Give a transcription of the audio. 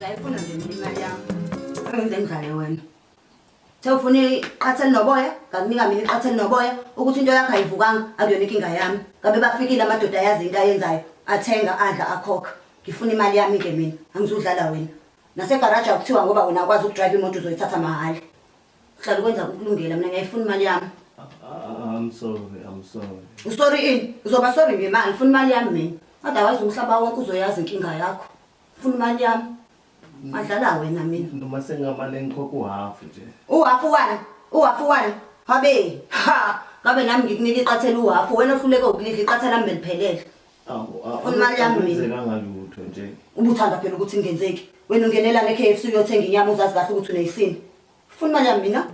Ngayifuna nje mina imali yami. Angenze ngidlale wena. Uthe ufuna iqatha elinoboya, ngakunika mina iqatha elinoboya ukuthi into yakho ayivukanga akuyona inkinga yami. Ngabe bafikile amadoda ayazi into ayenzayo, athenga, adla, akhokha. Ngifuna imali yami ke mina, angizudlala wena. Nasegaraji akuthiwa ngoba wena akwazi ukudrive imoto uzoyithatha mahhala. Uhlala ukwenza kukulungela mina ngiyayifuna imali yami. I'm sorry, I'm sorry. Usorry ini? Uzoba sorry ngemali, ngifuna imali yami mina. Otherwise umhlaba wonke uzoyazi inkinga yakho. Funa imali yami. Madlala wena mina. Noma sengamane ngikhokha uhafu nje. Uhafu wani? Uhafu wani? Habe. Ha, ngabe nami ngikunika iqathela uhafu wena ohluleke ukulidla iqatha lami beliphelele. Awu, Funa imali yami mina. akwenzekanga lutho nje. Ubuthanda phela ukuthi ngingenzeki. Wena ungenelana e-KFC uyothenga inyama uzazi kahle ukuthi uneyisini. Funa imali yami mina.